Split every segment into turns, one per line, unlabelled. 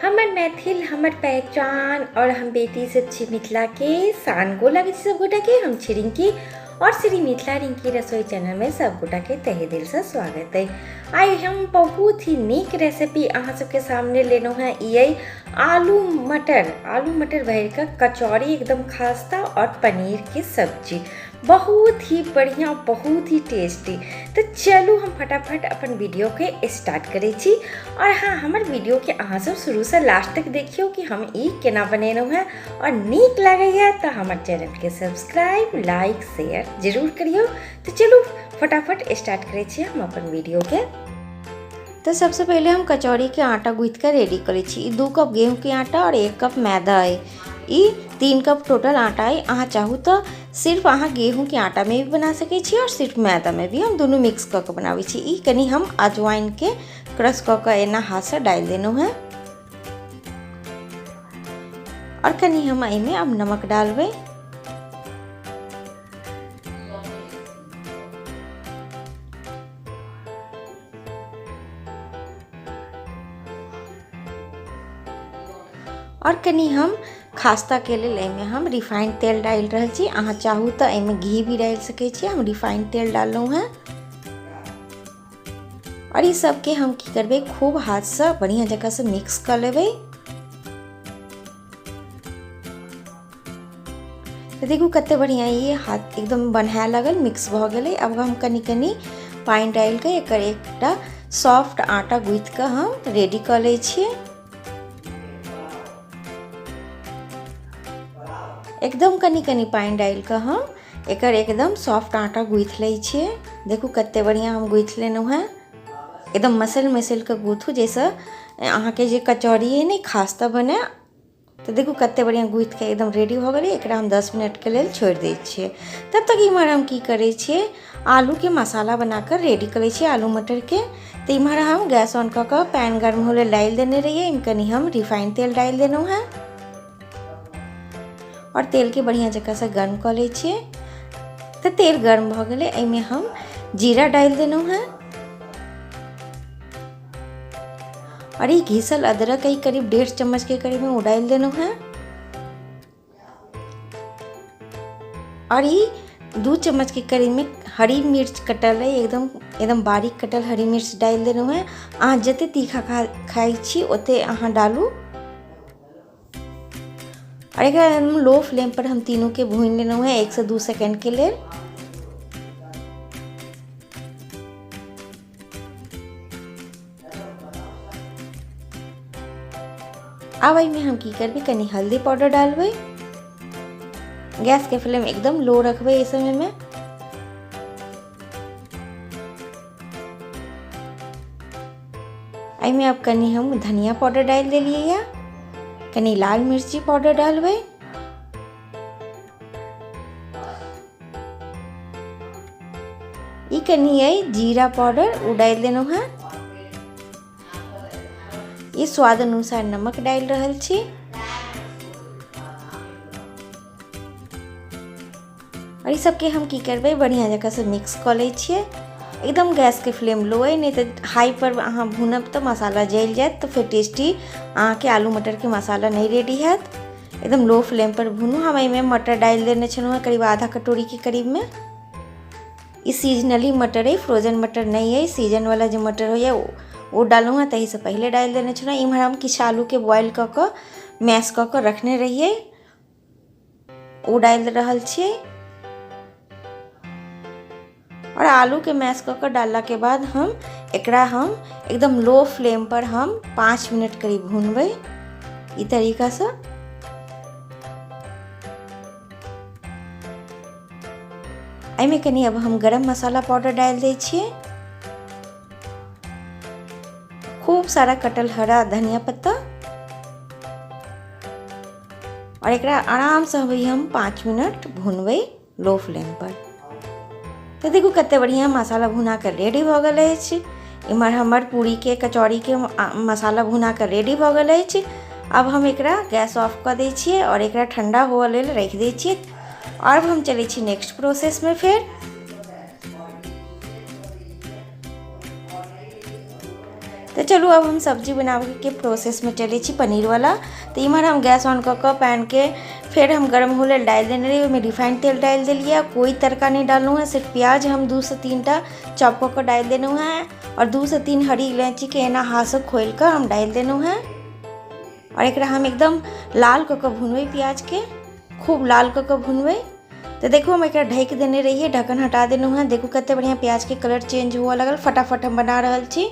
हमर मैथिल हमर पहचान और हम बेटी सब छी मिथिला के शान। गोर लागै छी सब गोटा के। हम छी रिंकी और श्री मिथिला रिंकी रसोई चैनल में सब गोटा के तहे दिल से स्वागत है। आइ हम बहुत ही नीक रेसिपी अहाँ सबके सामने लेलहुँ हेँ। ई अइ आलू मटर, आलू मटर भरि कऽ कचौड़ी एकदम खास्ता और पनीर के सब्जी, बहुत ही बढ़िया, बहुत ही टेस्टी। तो चलू हम फटाफट अपन वीडियो के स्टार्ट करै छी। और हाँ, हमर वीडियो के अहाँ सब शुरू से लास्ट तक देखियौ कि हम ई केना बनेलहुँ हेँ, और नीक लागैए तऽ हमर चैनल के सब्सक्राइब, लाइक, शेयर जरूर करियौ। तो चलू फटाफट स्टार्ट करै छी हम अपन वीडियो के। तो सबसे पहले हम कचौड़ी के आटा गूँथ के रेडी करै छी। ई 2 कप गेहूँ के आटा और 1 कप मैदा है, ई 3 कप टोटल आटा है। अहाँ चाहू तो सिर्फ अहाँ गेहूँ के आटा में भी बना सकै छी और सिर्फ मैदा में भी, हम दुनू मिक्स कऽ के बनाबै छी। ई कनि हम अजवाइन के क्रश कऽ के एना हाथ से डालि देलहुँ हेँ और कनि हम एहिमे अब नमक डालबै। और कनि हम खास्ता के लेल एहिमे हम रिफाइंड तेल डालि रहल छी। अहाँ चाहू तऽ एहिमे घी भी डालि सकै छी, हम रिफाइंड तेल डाललहुँ हेँ। और ई सबके हम की करबै, खूब हाथसँ बढ़िआँ जकाँसँ मिक्स कऽ लेबै। तऽ देखू कते बढ़िआँ ई हाथ एकदम बन्हाए लागल, मिक्स भऽ गेलै। आब हम कनि कनि पानि डालि कऽ एकर एकटा सॉफ्ट आटा गूँथि कऽ हम रेडी कऽ लै छियै। एकदम कनि कनि पानि डालि कऽ हम एकर एकदम सॉफ्ट आटा गूँथि लै छियै। देखू कते बढ़िआँ हम गूँथि लेलहुँ हेँ। एकदम मसलि मसलि कऽ गूँथू, जाहिसँ अहाँके जे कचौड़ी अइ ने खास्ता बनै। तऽ देखू कते बढ़िआँ गूँथि कऽ एकदम रेडी भऽ गेलै। एकरा हम 10 मिनटके लेल छोड़ि दै छियै। तब तक इम्हर हम की करै छियै, आलूके मसाला बना कऽ रेडी करै छियै, आलू मटरके। तऽ इम्हर हम गैस ऑन कऽ कऽ पैन गर्म होय लेल डालि देने रहियै। एहिमे कनि हम रिफाइंड तेल डालि देलहुँ हेँ और तेलके बढ़िआँ जकाँसँ गर्म कऽ लै छियै। तऽ तेल गर्म भऽ गेलै, एहिमे हम जीरा डालि देलहुँ हेँ और ई घिसल अदरक है करीब 1.5 चम्मच के करीब में वो डालि देलहुँ हेँ। और ई 2 चम्मच के करीब में हरी मिर्च कटल है, एकदम एकदम बारीक कटल हरी मिर्च डालि देलहुँ हेँ। अहाँ जते तीखा खाइ छी ओते अहाँ डालू। और एकरा लो फ्लेम पर हम तीनों के भूनि लेलहुँ हेँ 1 से 2 सेकेंड के लेल। आब एहिमे हम की करबै, कनि हल्दी पाउडर डालबै। गैस के फ्लेम एकदम लो रखबै एहि समयमे। एहिमे आब कनि हम धनिया पाउडर डालि देलियै या कनि लाल मिर्ची पाउडर डालबै। ई कनि अइ जीरा पाउडर ओ डालि देलहुँ हेँ। ई स्वाद अनुसार नमक डालि रहल छी। और ई सबके हम की करबै, बढ़िआँ जकाँसँ मिक्स कऽ लै छियै। एकदम गैसके फ्लेम लो अइ, नहि तऽ हाई पर अहाँ भूनब तऽ मसाला जलि जायत, तऽ फेर टेस्टी अहाँके आलू मटरके मसाला नहि रेडी हैत। एकदम लो फ्लेम पर भूनू। हम एहिमे मटर डालि देने छलहुँ हेँ करीब आधा कटोरीके करीबमे। ई सीजनली मटर अइ, फ्रोजन मटर नहि अइ, सीजनवला जे मटर होइए ओ डाललहुँ हेँ, ताहिसँ पहिले डालि देने छलहुँ। इम्हर हम किछु आलूके बॉयल कऽ कऽ मैश कऽ कऽ रखने रहियै, ओ डालि रहल छियै। और आलूके मैश कऽ कऽ डाललाके बाद हम एकरा हम एकदम लो फ्लेम पर हम 5 मिनट करीब भूनबै ई तरीकासँ। एहिमे कनि अब हम गरम मसाला पाउडर डालि दै छियै, खूब सारा कटल हरा धनिया पत्ता, और एकरा आरामसँ अभी हम 5 मिनट भुनबै लो फ्लेम पर। तऽ देखू कते बढ़िआँ मसाला भुना कऽ रेडी भऽ गेल अछि। इम्हर हमर पूरीके कचौड़ीके मसाला भुना कऽ रेडी भऽ गेल अछि। आब हम एकरा गैस ऑफ कऽ दै छियै और एकरा ठंडा हुअ लेल राखि दै छियै। और अब हम चलै छी नेक्स्ट प्रोसेसमे। फेर तऽ चलू आब हम सब्जी बनाबैके प्रोसेसमे चलै छी पनीरवला। तऽ इम्हर हम गैस ऑन कऽ कऽ पैनके फेर हम गरम होय लेल डालि देने रही, ओहिमे रिफाइंड तेल डालि देलियै, कोइ तड़का नहि डाललहुँ हेँ, सिर्फ प्याज हम 2 से 3 टा चॉप कऽ कऽ डालि देलहुँ हेँ और 2 से 3 हरी इलायचीके एना हाथसँ खोलि कऽ हम डालि देलहुँ हेँ। और एकरा हम एकदम लाल कऽ कऽ भुनबै, प्याजके खूब लाल कऽ कऽ भुनबै। तऽ देखू हम एकरा ढकि देने रहियै, ढक्कन हटा देलहुँ हेँ। देखू कते बढ़िआँ प्याजके कलर चेंज हुअ लगल। फटाफट हम बना रहल छी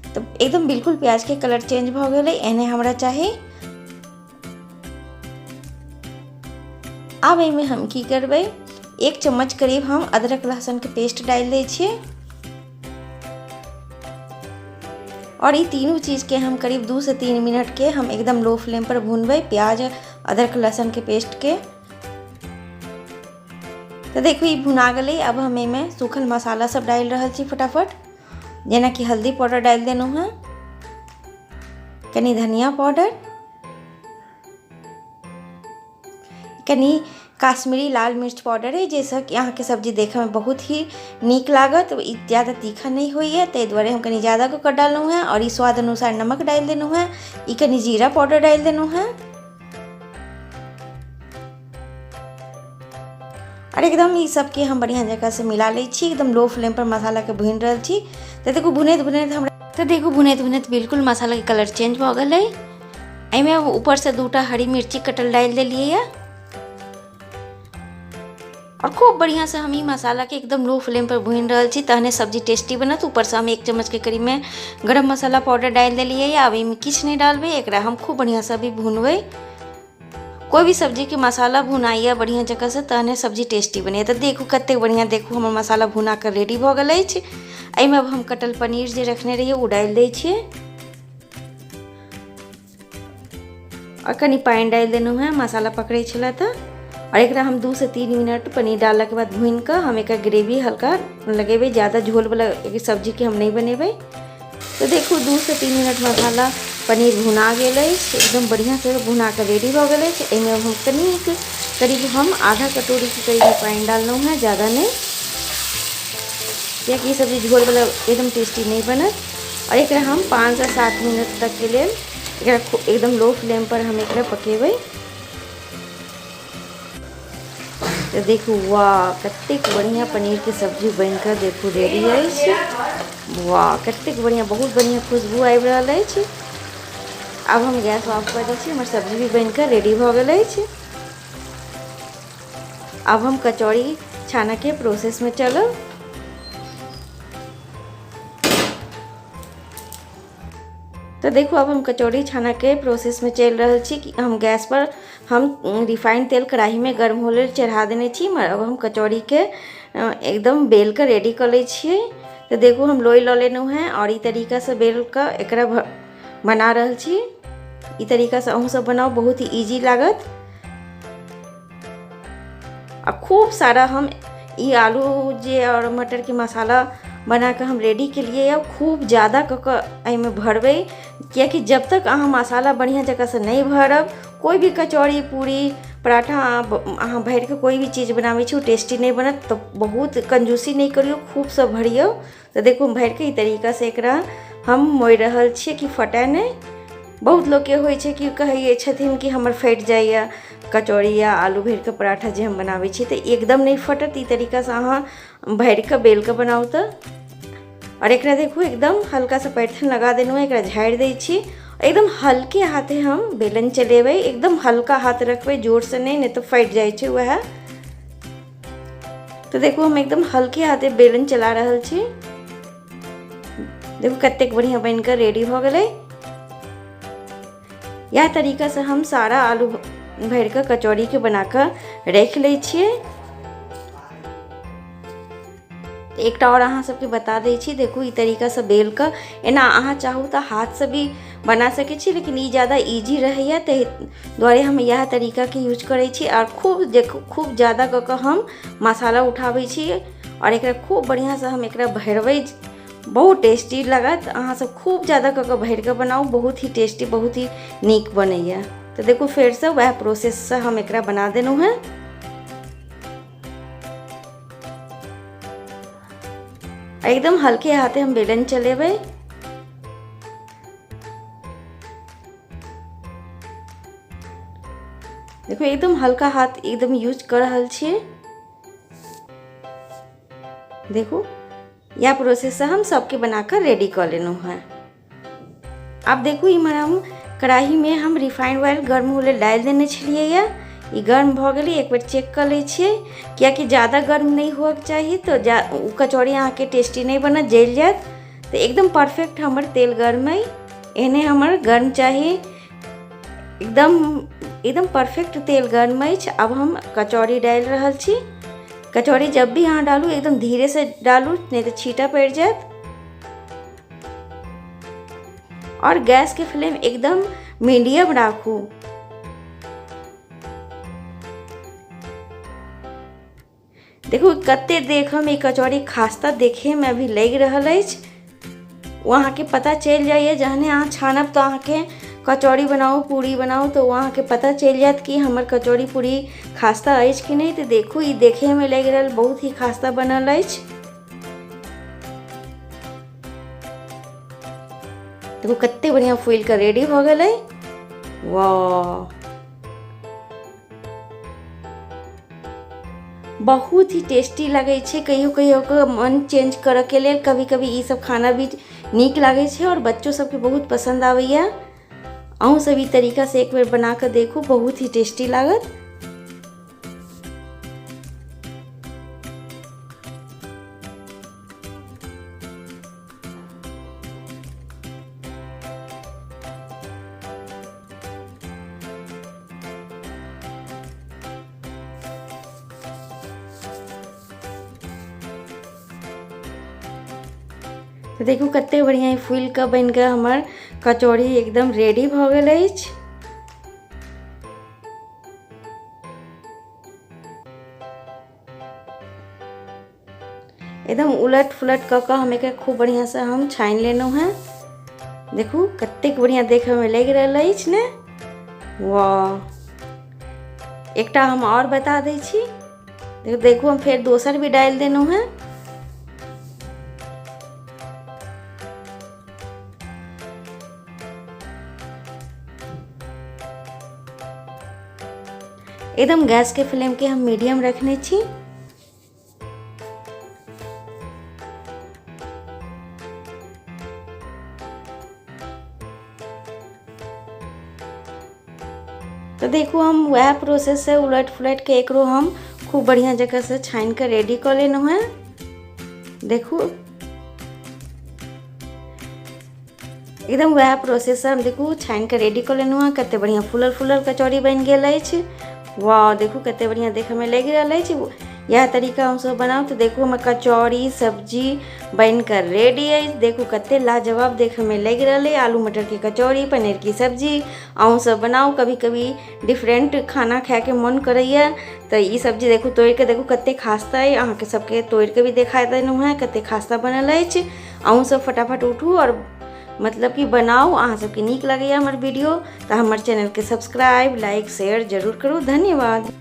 तऽ एकदम बिल्कुल प्याजके कलर चेंज भऽ गेलै, एहने हमरा चाही। आब एहिमे हम की करबै, 1 चम्मच करीब हम अदरक लहसुनके पेस्ट डालि दै छियै और ई तीनों चीज़के हम करीब 2 से 3 मिनट के हम एकदम लो फ्लेम पर भूनबै, प्याज अदरक लहसुन के पेस्ट के। तो देखू ई भुना गेलै। अब हम एहिमे सूखल मसाला सब डालि रहल छी फटाफट, जेनाकि हल्दी पाउडर डालि देलहुँ हेँ, कनि धनिया पाउडर, कनि काश्मीरी लाल मिर्च पाउडर है, जाहिसँ कि अहाँके सब्जी देखैमे बहुत ही नीक लागत। ई ज़्यादा तीखा नहि होइए ताहि दुआरे हम कनि ज़्यादा कऽ कऽ डाललहुँ हेँ। और ई स्वाद अनुसार नमक डालि देलहुँ हेँ, ई कनि जीरा पाउडर डालि देलहुँ हेँ और एकदम ई सबके हम बढ़िआँ जकाँसँ मिला लै छी। एकदम लो फ्लेम पर मसालाके भूनि रहल छी। तऽ देखू भुनैत भुनैत हमरा तऽ देखू भुनैत भुनैत बिल्कुल मसालाके कलर चेंज भऽ गेलै। एहिमे ऊपरसँ 2टा हरी मिर्ची कटल डालि देलियै और खूब बढ़िया से हम ई मसाला के एकदम लो फ्लेम पर भूनि रहल छी, तहने सब्जी टेस्टी बनत। ऊपर से हम 1 चम्मच के करीब में गरम मसाला पाउडर डालि देलियै। आब एहिमे किछु नहि डालबै, एकरा हम खूब बढ़िया से अभी भुनबै। कोई भी सब्जी के मसाला भुनाइए बढ़िया जगह से तहने सब्जी टेस्टी बने। तो देखू कतेक बढ़िया, देखू हमर मसाला भुना कऽ रेडी भऽ गेल अछि। एहिमे अब हम कटल पनीर जे रखने रहियै ओ डालि दै छियै और कनि पानि डालि देलहुँ हेँ, मसाला पकड़ै छलै तऽ। और एकरा हम 2 से 3 मिनट पनीर डाललाके बाद भुनिकऽ हम एकर ग्रेवी हल्का लगेबै, ज़्यादा झोलवला सब्जीके हम नहि बनेबै। तो देखू 2 से 3 मिनट मसाला पनीर भुना गेल अछि, एकदम बढ़िआँ से भुना कऽ रेडी भऽ गेल अछि। एहिमे हम कनिक करीब हम आधा कटोरीके करीब पानि डाललहुँ हेँ, ज़्यादा नहि, कियाकि ई सब्जी झोलवला एकदम टेस्टी नहि बनत। और एकरा हम 5 से 7 मिनट तकके लेल एकरा एकदम लो फ्लेम पर हम एकरा पकेबै। तो देखू वाह कतेक बढ़िया पनीर के सब्जी बनकर देखू रेडी अछि। वाह कतेक बढ़िया, बहुत बढ़िया खुशबू आबि रहल अछि। आब हम गैस ऑफ कऽ दै छी, हमर सब्जी भी बनकर रेडी भऽ गेल अछि। आब हम कचौड़ी छानऽ के प्रोसेस में चलब। तो देखू अब हम कचौड़ी छाना के प्रोसेस में चलि रहल छी कि हम गैस पर हम रिफाइंड तेल कढ़ाई में गर्म होय लेल चढ़ा देने छी। अब हम कचौड़ी के एकदम बेल के रेडी कऽ लै छियै। तो देखू हम लोई लऽ लेलहुँ हेँ और ई तरीका से बेल कऽ एकरा बना रहल छी। ई तरीका से अहूँ सब बनाउ, बहुत ही ईजी लागत। आ खूब सारा हम ई आलू जे और मटर के मसाला बना कऽ हम रेडी केलियै। अब खूब ज़्यादा कऽ कऽ एहिमे भरबै, कियाकि जब तक अहाँ मसाला बढ़िआँ जकाँसँ नहि भरब, कोइ भी कचौड़ी पूरी पराठा अहाँ भरि कऽ कोइ भी चीज बनाबै छी ओ टेस्टी नहि बनत। तऽ बहुत कंजूसी नहि करियौ, खूबसँ भरियौ। तऽ देखू हम भरिकऽ ई तरीकासँ एकरा हम मोड़ि रहल छियै कि फटै नहि। बहुत लोकके होइ छै कि कहै छथिन कि हमर फटि जाइए कचौड़ी या आलू भरिकऽ पराठा जे हम बनाबै छी, तऽ एकदम नहि फटत। ई तरीकासँ अहाँ भरिकऽ बेलकऽ बनाउ तऽ। और एकरा देखू एकदम हल्का सा पैठन लगा देलहुँ, एकरा झाड़ि दै छी। एकदम हल्के हाथे हम बेलन चलेबै, एकदम हल्का हाथ रखबै, जोरसँ नहि, नहि तऽ फटि जाइ छै वएह। तऽ देखू हम एकदम हल्के हाथे बेलन चला रहल छी। देखू कतेक बढ़िआँ बनिकऽ रेडी भऽ गेलै। इएह तरीकासँ हम सारा आलू भरिकऽ कचौड़ीके बनाकऽ राखि लै छियै। एकटा और अहाँ सबके बता दै छी, देखू ई तरीकासँ बेल कऽ एना अहाँ चाहू तऽ हाथसँ भी बना सकै छी, लेकिन ई ज़्यादा ईजी रहैए, ताहि दुआरे हम इएह तरीकाके यूज करै छी। आओर खूब देखू खूब ज़्यादा कऽ कऽ हम मसाला उठाबै छी और एकरा खूब बढ़िआँसँ हम एकरा भरबै, बहुत टेस्टी लागत। अहाँ सब खूब ज़्यादा कऽ कऽ भरि कऽ बनाउ, बहुत ही टेस्टी बहुत ही नीक बनैए। तऽ देखू फेरसँ वएह प्रोसेससँ हम एकरा बना देलहुँ हेँ। एकदम हल्के हाथे हम बेलन चलेबै। देखू एकदम हल्का हाथ एकदम यूज कऽ रहल छियै। देखू इएह प्रोसेससँ हम सबके बनाकऽ रेडी कऽ लेलहुँ हेँ। आब देखू इम्हर हम कड़ाहीमे हम रिफाइंड ऑयल गर्म होय लेल डालि देने छलियै। ई गर्म भऽ गेलै, एक बेर चेक कऽ लै छियै, कियाकि ज्यादा गर्म नहि होअके चाही तऽ ओ कचौड़ी अहाँके टेस्टी नहि बनत, जलि जायत। तऽ एकदम परफेक्ट हमर तेल गर्म अइ, एहने हमर गर्म चाही, एकदम एकदम परफेक्ट तेल गर्म अछि। आब हम कचौड़ी डालि रहल छी। कचौड़ी जब भी अहाँ डालू एकदम धीरेसँ डालू, नहि तऽ छींटा पड़ि जायत। और गैसके फ्लेम एकदम मीडियम राखू। देखू कते देखऽमे ई कचौड़ी खास्ता देखैमे अभी लागि रहल अछि। ओ अहाँके पता चलि जाइए जहने अहाँ छानब तऽ अहाँके कचौड़ी बनाउ पूरी बनाउ तऽ ओ अहाँके पता चलि जायत कि हमर कचौड़ी पूरी खास्ता अछि कि नहि। तऽ देखू ई देखैमे लागि रहल बहुत ही खास्ता बनल अछि। देखू कते बढ़िआँ फूलि कऽ रेडी भऽ गेलै। वाह, बहुत ही टेस्टी लगै छै। कहियो कहियो के मन चेंज करऽके लेल कभी कभी ई सब खाना भी नीक लागै छै और बच्चो सबके बहुत पसन्द आबैया। अहूँ सब ई तरीका से एक बेर बना कऽ देखू, बहुत ही टेस्टी लागत। तऽ देखू कते बढ़िआँ फूलि कऽ बनि कऽ हमर कचौड़ी एकदम रेडी भऽ गेल अछि। एकदम उलट फुलट कऽ कऽ हम एकरा खूब बढ़िआँसँ हम छानि लेलहुँ हेँ। देखू कतेक बढ़िआँ देखयमे लागि रहल अछि ने। वाह, एकटा हम आओर बता दै छी। देखू हम फेर दोसर भी डालि देलहुँ हेँ। एकदम गैसके फ्लेमके हम मीडियम रखने छी। तऽ देखू हम वएह प्रोसेससँ उलटि फुलटि कऽ एकरो हम खूब बढ़िआँ जकाँसँ छानि कऽ रेडी कऽ लेलहुँ हेँ। देखू एकदम वएह प्रोसेससँ हम देखू छानि कऽ रेडी कऽ लेलहुँ हेँ। कते बढ़िआँ फूलल फूलल कचौड़ी बनि गेल अछि। वाह, देखू कते बढ़िआँ देखयमे लागि रहल अछि। इएह तरीका हमसब बनाउ तऽ देखू हमर कचौड़ी सब्जी बनि कऽ रेडी अछि। देखू कते लाजवाब देखयमे लागि रहल अछि। आलू मटरके कचौड़ी, पनीर की सब्जी अहूँ सब बनाउ। कभी कभी डिफरेंट खाना खायके मन करैया तऽ ई सब्जी देखू तोड़िके देखू कते खास्ता अइ। अहाँके सबके तोड़िके भी देखा देलहुँ हेँ कते खास्ता बनल अछि। अहूँ सब फटाफट उठू और मतलब कि बनाउ। अहाँ सबके नीक लगैया हमर वीडियो तऽ हमर चैनलके सब्सक्राइब, लाइक, शेयर जरूर करू। धन्यवाद।